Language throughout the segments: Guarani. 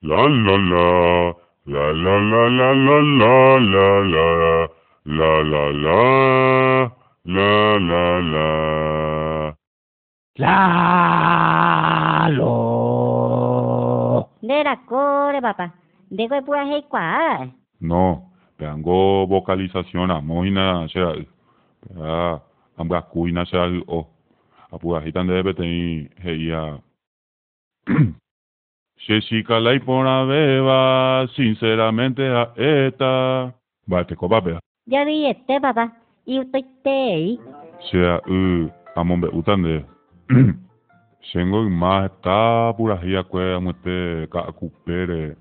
La la la, la la la la la la la la, la la la, la la la. Lalo. Nde rakóre papá, ndéko epuraheikuaa. No, péango vocalización ramo hína che ra'y. Péa ambyaku hína che ahy'o. Apurahíta ndéve peteĩ he'íva. Che chica la iporãvéva, sinceramente ha'éta. Mba'etekópa péva? Javy'ete papá, igustoiterei. Che ra'y amombe'úta ndéve. Chéngo yma heta purahéi akue amuete Ka'akupére,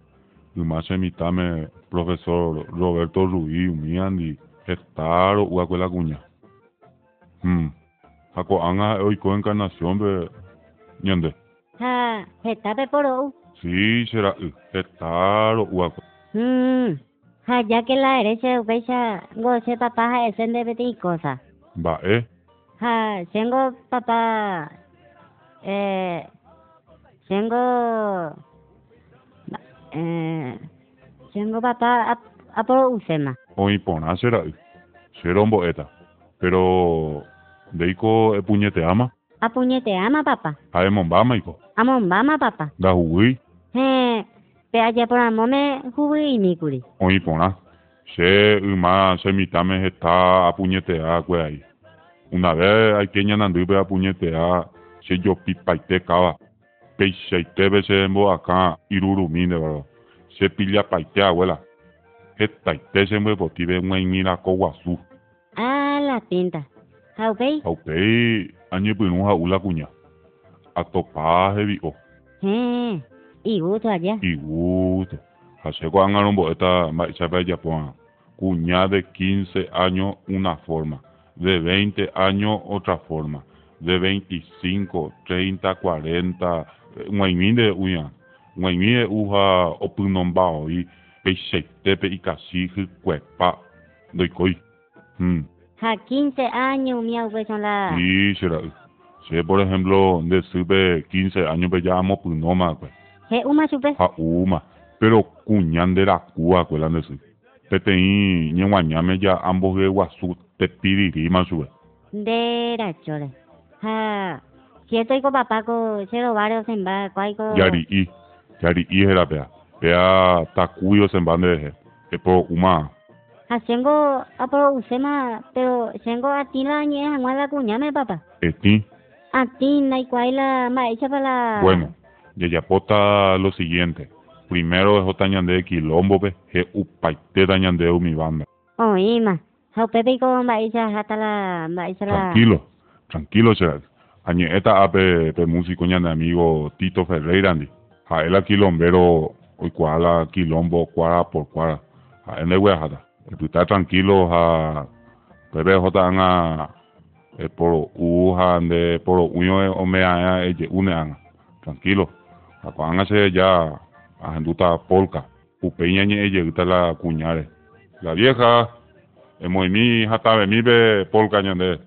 yma che mitãme profesor Roberto Ruiz umíandi heta ro'u akue la kuña. Hum. Ha ko'ág̃a ha'e oiko Encarnación-pe ñande. Ha heta peporo'u. Sí, che ra'y, heta ro'u akue. Hum. Ha ya que la ere che upéicha ngo che papá ha'ese nde peteĩ cosa. Mba'e? Ha chéngo papá, eh, chéngo, eh, chéngo papá aporo'uséma. Oĩ porã che ra'y, che rombo'éta, pero ndéiko epuñeteáma? Apuñeteáma papá. Ha emombámaiko? Amombáma papá. Ndahuguýi? Héẽ, pe ajaporamóme huguy'imíkuri. Oĩ porã. Che yma che mitãme heta apuñetea akueai. Una vez aike ñanandýpe apuñetea che jopipaite káva. Peichaitépe che mbo'akã irurumi nde bárbaro. Che pillapaite abuela. Hetaite che mbyepoti pe g̃uaig̃ui rako guasu. Ah, la pinta. Ha upéi? Ha upéi añepyrũ ha'u la kuña. Atopa hevi'o. Héẽ, igústo aja. Igústo. Ha che ko'ág̃a rombo'éta mba'éichapa ejapo'arã. Kuña de quince años una forma, de veinte años otra forma, de veinticinco, treinta, cuarenta, g̃uaig̃ui nde he'úi'arã. G̃uaig̃ui he'u ha opynomba voi peichaitépe ikachi hykuepa ndoikói. Hum. Ha quince años umi upéicha la. Sí, che ra'y. Che, por ejemplo, nde sýpe quince años-pe ja amopynóma va'ekue. He'úma chupe. Ha'úma. Pero kuña nde raku va'ekue la nde sy. Peteĩ ñeguañáme ja ambohyeguasu tepiriríma chupe. Nde rachóre. Ha cierto iko papá ko che rováre osẽmba kuáiko. Jari'i. Jari'i héra péa. Péa takúi osẽmba nde rehe. Eporo'úma. Ha chéngo aporo'uséma, pero chéngo atĩ la añe'ẽ hag̃ua la kuñáme, papa. Etĩ. Atĩ, ndaikuaái la mba'éichapa la. Bueno, jajapóta lo siguiente, primero ehóta ñande kilómbope, he'upaitéta ñande umi banda. Oĩma. Ha upépe piko mba'éicha aháta la mba'éicha la. Tranquilo, tranquilo che ra'y. Añe'ẽta ápe pe músico ñane amigo Tito Ferreira-ndi. Ha'e la kilombero oikuaa la kilombo cuadra por cuadra. Ha'e ndegueraháta. Epyta tranquilo ha upépe ehóta ág̃a eporo'u ha nde poro'úirõ ome'ẽ'aẽ eje'úne ág̃a. Tranquilo. Ha ko'ág̃a che ja ahendúta polka. Upéi ñañe'ẽ jeýta la kuñáre. La vieja, emoĩmi hatãvemi pe polka ñandéve.